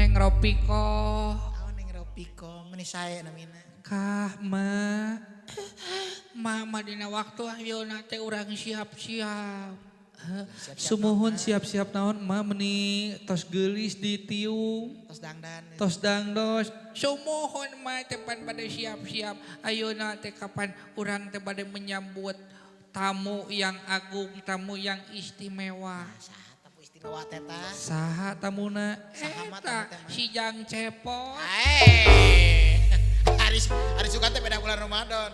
Neng Ropiko. Oh, Neng Ropiko, meni sae namina. Kah, Ma. Ma, ma dina waktu ayeuna teh urang siap-siap. Sumuhun, siap-siap naon, Ma? Meni tos geulis di tiung. Tos dangdan. Tos dangdos. Sumuhun, Ma, teh pan pada siap-siap. Ayeuna teh kapan urang teh bade menyambut tamu yang agung, tamu yang istimewa. Saha tamu istimewa teh tah? Saha tamuna? Saha, Ma, Eta tamu teh, Ma? si Jang Cepot. Eh. Hari hari sugan teh beda bulan Ramadan.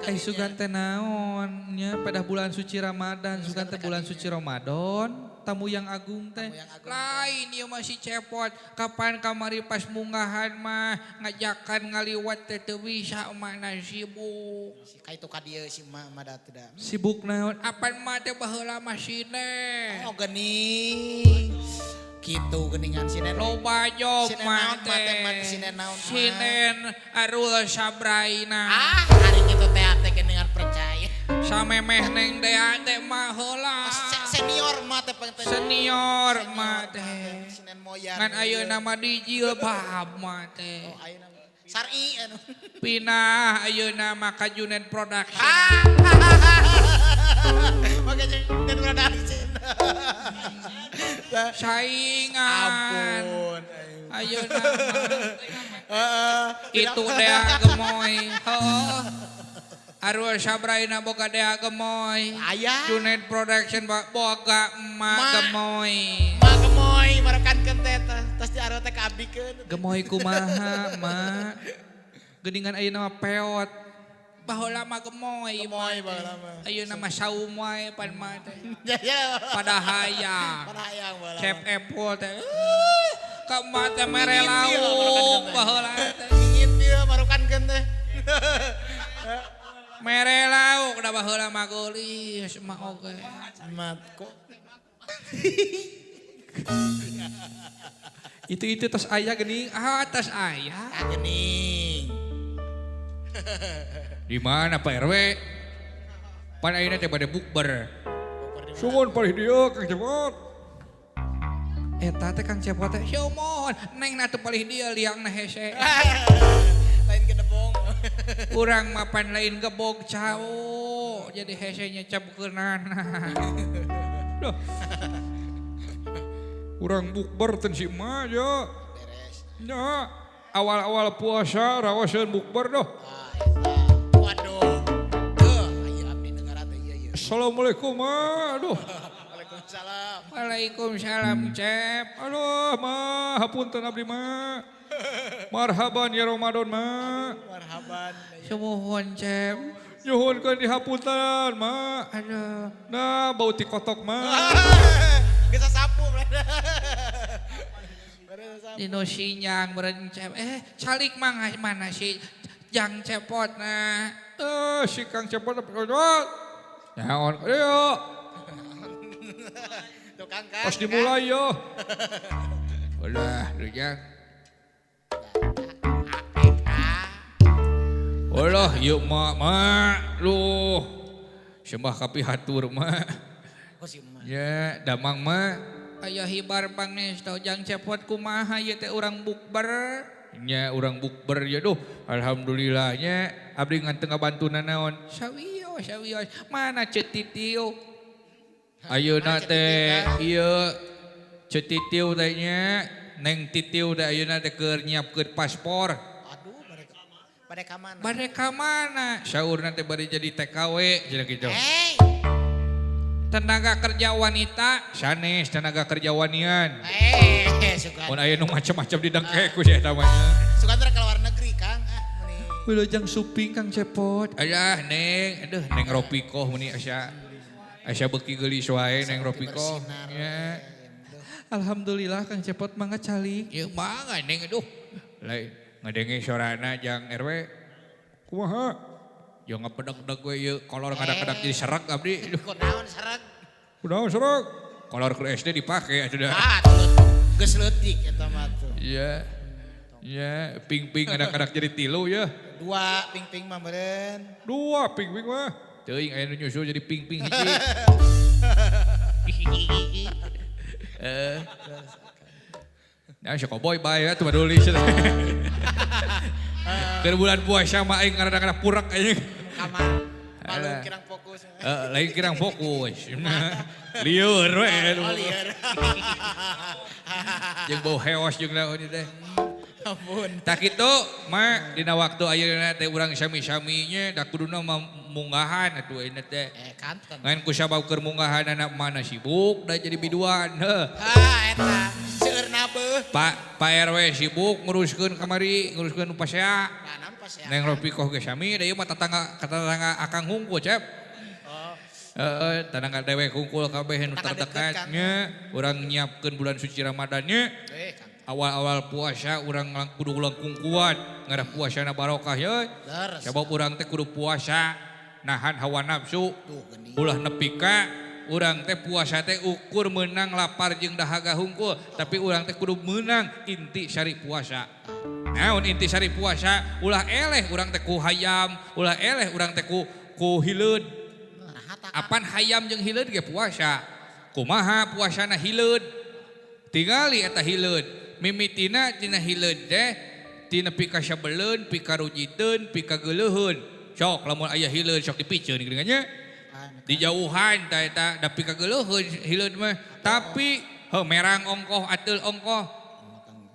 Ai sugan teh naon nya pada bulan suci Ramadan, sugan teh bulan suci Ramadan, tamu yang agung teh. Tamu yang agung. Lain ieu mah si Cepot. Kapan kamari pas munggahan mah ngajakan ngaliwat teh teu bisa, mana sibuk. Si kaitu ka dieu si emak mah da teu da. Sibuk naon? Apan mah teh baheula mah sine. Oh, geuning. Kitu geuningan sinen. Loba job Sinen mah naon, teh. mah teh sinen naon, mah? Sinen Arul Sabraina. Ah, hari kitu teh teh geuningan percaya. Samemeh Neng Dea teh mah heula. Oh, senior mah teh pang teh. Senior mah teh. Sinen moyan. Ngan ayeuna mah dijilbab mah teh. Oh, ayeuna mah Sari anu. Pinah ayeuna mah ka Junet Production. Ah. Make Junet Production. Saingan. Ampun. Ayeuna mah. Heeh. Itu Dea Gemoy. Heuh. Arul Sabraina boga Dea Gemoy. Aya. Junet Production boga Emak Ma. Gemoy. Mak Gemoy marekankeun teh teh tos di arwah teh kaabdikeun. Gemoy kumaha, Ma? Geuningan ayeuna mah peot. Baheula mah gemoy. Gemoy baheula mah. Ayeuna mah saum wae pan mah teh. Ya ya. Pada hayang. Pada hayang baheula. Cep Epul teh. Ka emak teh mere lauk baheula teh. Ingin dia marukankeun teh. Mere lauk da baheula mah geulis mah oge. Mat kok Itu tos aya geuning. Ah, atas aya. Ah, geuning. Di mana Pak RW? Pan ayeuna teh bade bukber. Sumun palih dieu, Kang Cepot. Eta teh Kang Cepot teh. Sumuhun, Neng na teu palih dieu liangna hese. Lain gedebong. Urang mapan lain gebog cau. Jadi hese nya cabkeunana. Duh. Urang bukber teh si emak ya. Beres. Nya awal-awal puasa rawaseun bukber doh. Ah, eta. Waduh. Tuh, aya abdi negara teh ieu ieu. Assalamualaikum, Ma. Aduh. Waalaikumsalam. Waalaikumsalam, Cep. Aduh, Ma, hapunten abdi, Ma. Marhaban ya Ramadan, Ma. Marhaban. Sumuhun, Cep. Nyuhunkeun dihapunten, Ma. Aduh. Nah, bau ti kotok, Ma. Geus sapu. Dino sinyang meureun Cep. Eh, calik mang mana si Jang Cepot nah. Eh, si Kang Cepot naon? Ayo, Tukang kan. pas dimulai yo. Ulah, lu Jang. Ulah, yuk mak, mak, lu. Sembah kapihatur, mak. Oh, si emak. Ya, damang, mak. Aya hibar pangestu Jang Cepot kumaha ieu teh urang bukber. Nya urang bukber ya duh. Alhamdulillahnya abdi ngan teu ngabantu nanaon. Sawios, sawios. Mana Ceu Titiu? Ayeuna Mana teh Ceu ieu Ceu Titiu teh nya, Neng Titiu teh ayeuna teh keur nyiapkeun paspor. Aduh, mereka. Pada ka mana? Bade ka mana? Saurna teh bade jadi TKW cenah kitu. Hey. Tenaga kerja wanita. Sanes tenaga kerja wanian. Eh, suka. Mun aya nu macam-macam didengkek ku si eta mah nya. Suka teh ke luar negeri, Kang. Ah, meni. Wilujeng suping, Kang Cepot. Alah Neng, aduh Neng Ropikoh meni asa asa beuki geulis wae Neng Ropikoh. Bersinar. Nya. Alhamdulillah, Kang Cepot, mangga calik. Ya mangga, Neng, aduh. Lain ngadenge sorana Jang RW. Kumaha? Jangan ngapedeg-deg we ieu kolor ngadak-ngadak jadi serak abdi. Aduh. Kunaon serak? Kunaon serak? Kolor ke SD dipake atuh dah. Ah, tuh. Geus leutik eta mah tuh. Iya. Iya, ping-ping ngadak-ngadak jadi tilu ya. Dua ping-ping mah meureun. Dua ping-ping mah. Teuing aya nu nyusul jadi ping-ping hiji. Eh. Nah, si Koboy bae atuh peduli cenah. Keur bulan puasa mah aing ngaradang purak anjing. Kamar. Malu kirang fokus. Lain kirang fokus. Lieur we. Oh, lieur. Jeung bau heos jeung naon ieu teh. Ampun. Tah kitu mah dina waktu ayeuna teh urang sami-sami nya da kuduna mah munggahan atuh ayeuna teh. Kanten. Ngan ku sabab keur munggahanana mana sibuk da jadi biduan heuh. Ah, eta. Seueur nabeuh. Pak RW sibuk nguruskeun kamari, nguruskeun pasea. Nah, naon pasea? Neng Rofiqoh ge sami da ieu mah tetangga ka tetangga akang hungkul, Cep. Oh. Heeh, tetangga dewek hungkul kabeh nu Tetangga deket, terdekat Kang. nya, urang nyiapkeun bulan suci Ramadan nya. Kang. Awal-awal puasa urang kudu langkung kuat, ngarah puasana barokah ye. Leres. Sabab urang teh kudu puasa nahan hawa nafsu. Tuh geuning. Ulah nepi ka urang teh puasa teh ukur meunang lapar jeung dahaga hungkul, tapi urang teh kudu meunang inti sari puasa. Naon inti sari puasa? Ulah eleh urang teh ku hayam, ulah eleh urang teh ku hileud. Nah, Apan hayam jeung hileud ge puasa. Kumaha puasana hileud? Tingali eta hileud. Mimitina tina hileud teh tina pikasabeleun, pikarujiteun, pikageuleuheun. Sok lamun aya hileud sok dipiceun geuningan nya. Dijauhan ta eta da pikageuleuheun hileud mah. Tapi heuh merang ongkoh ateul ongkoh.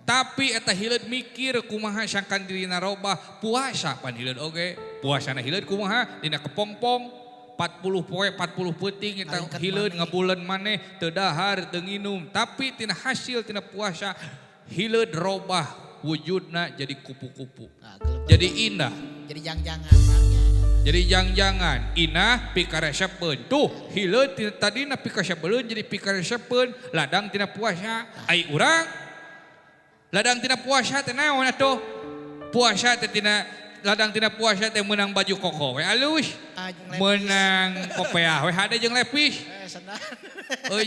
Tapi eta hileud mikir kumaha sangkan dirina robah puasa pan hileud oge. Puasana hileud kumaha dina kepongpong 40 poe 40 peuting eta hileud ngabuleun maneh teu dahar teu nginum. Tapi tina hasil tina puasa hileud robah wujudna jadi kupu-kupu. Jadi indah. Jadi jang-jangan. Jadi jang-jangan inah pikaresepeun. Tuh hileud tadina pikasebeulun jadi pikaresepeun ladang tina puasa. Ai urang ladang tina puasa teh naon atuh? Puasa teh tina ladang tina puasa teh meunang baju koko we alus. Meunang kopeah we hade jeung lepis.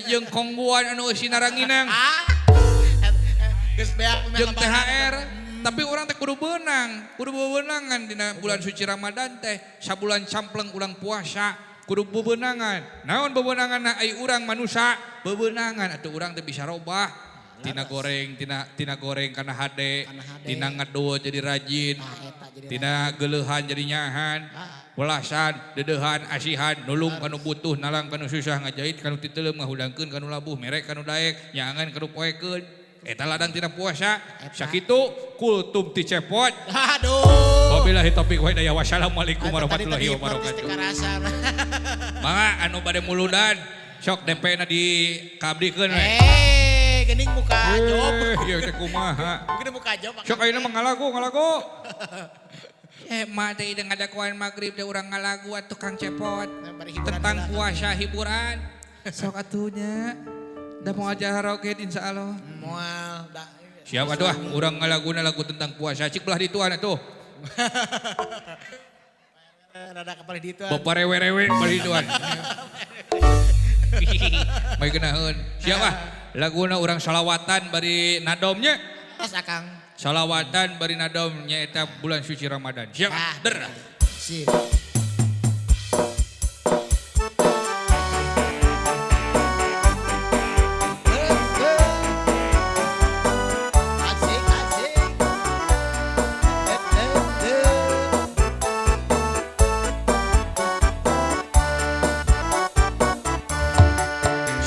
Jeung kongguan anu eusina ranginang. Jeung THR. Tapi orang teh kudu beunang, kudu bebenangan dina bulan suci Ramadan teh, sabulan campleng urang puasa, kudu bebenangan. Naon bebenanganna ai urang manusa, bebenangan atuh urang teh bisa robah. Tina goreng, tina goreng kana hade, tina ngedul jadi rajin, tina geuleuhan jadi nyahan, welasan, deudeuhan, asihan, nulung kanu butuh, nalang kanu susah, ngajahit kanu titeuleum, ngahudangkeun kanu labuh, merek kanu daek, nyaangan kanu poekeun. Eta ladang tina puasa, sakitu kultum ti cepot. Aduh. Wabillahi taufiq wa hidayah. Wassalamualaikum warahmatullahi wabarakatuh. Mangga anu bade muludan, sok DP na dikabdikeun we. Geuning muka job. Ieu teh kumaha? Geuning muka job. Sok ayeuna mah ngalagu. Mah teh ngadakuan magrib teh urang ngalagu atuh Kang Cepot. Tentang puasa hiburan. Sok atuh nya. Da mau ajar oge insyaallah. Moal da. Siap atuh ah urang ngalaguna lagu tentang puasa cik belah dituan atuh. Rada kapalih dituan. Bapak rewe-rewe belah dituan. Bae geunaheun. Siap ah laguna urang salawatan bari nadomnya. Tos akang. Salawatan bari nadom nyaeta bulan suci Ramadan. Siap ah der. Sip.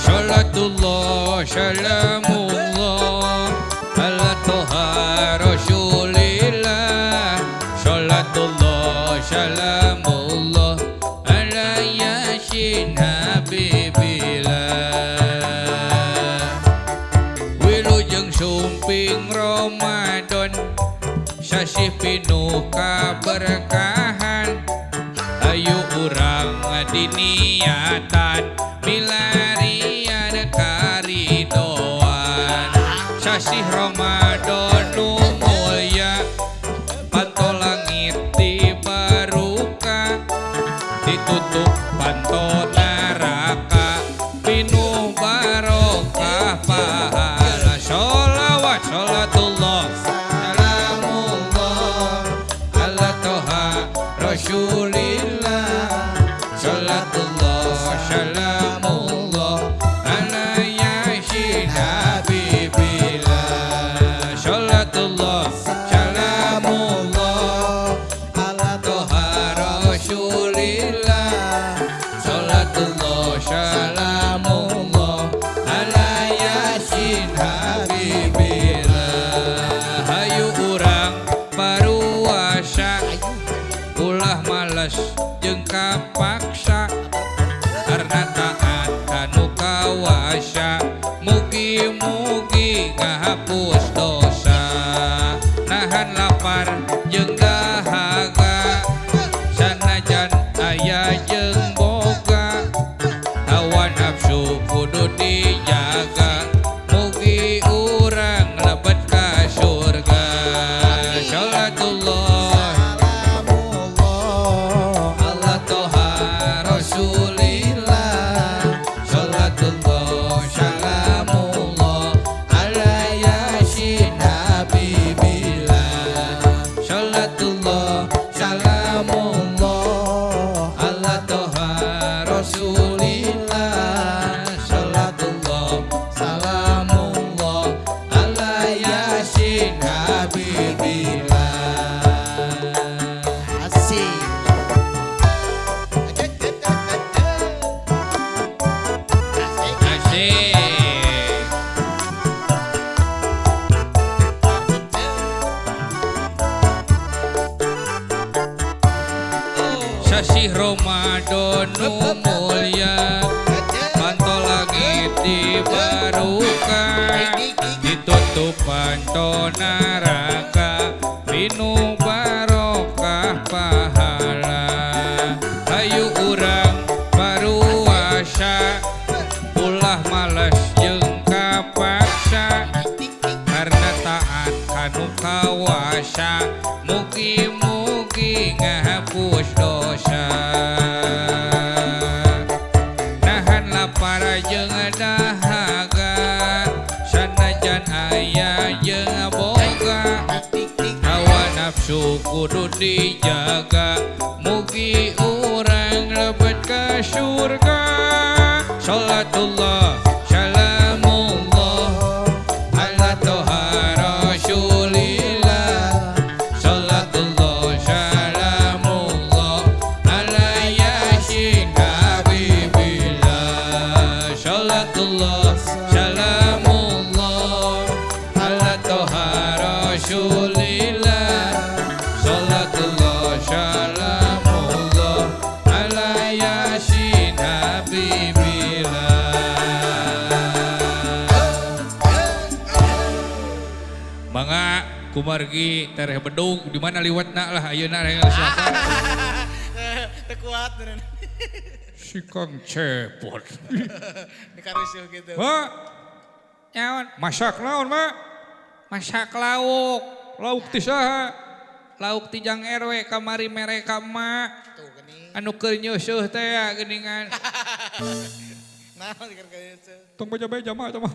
Salatullah, salamullah ala toha rasulillah. Salatullah, salamullah ala yasin habibillah. Wilujeng sumping Ramadan, sasih pinuh kaberkahan. Ayo urang diniatan milarian karidoan. Sasih Ramadan nu mulya, panto langit dibaruka, ditutup panto neraka, pinuh barokah pahala. Sholawat, sholatullah, salamullah ala toha rasulillah. Sholatullah, salam. puasa, mugi-mugi ngahapus dosa. Nahan lapar jeung dahaga, sanajan aya jeung boga, hawa nafsu kudu dijaga, mugi urang lebet ka surga. Salatullah Salamullah ala toha rasulillah. Salatullah salamullah ala yasin habibillah. Salatullah salamullah ala toha rasulillah. Salatullah salamullah ala yasin habibillah. Asik. Asik. Asik. Sasih Ramadan nu mulia, panto langit dibaruka, ditutup panto neraka, pinu barokah pahala. Hayu urang paruasa, ulah males jeung kapaksa, karena taat kanu kawasa, mugi-mugi ngahapus dosa. Nahan lapar jeung dahaga, sanajan aya jeung boga, hawa nafsu kudu dijaga, mugi urang lebet ka surga. Salatullah salamullah ala toha rasulillah. Salatullah salamullah ala yasin habibillah. Salatullah salamullah ala toha rasulillah. Salatullah salamullah ala yasin habibillah. Mangga kumargi tereh bedug di mana liwatna lah ayeuna rek siapa? Teu kuat beneran. Si Kang Cepot. Dikarusuh gitu. Mak, Nyaon? Masak naon, Mak? Masak lauk. Lauk ti saha? Lauk ti jang RW kamari mere ka emak. Tuh geuning. Anu keur nyeusuh teh ya geuningan. Naon keur nyeusuh. Tong beja-beja mah eta mah.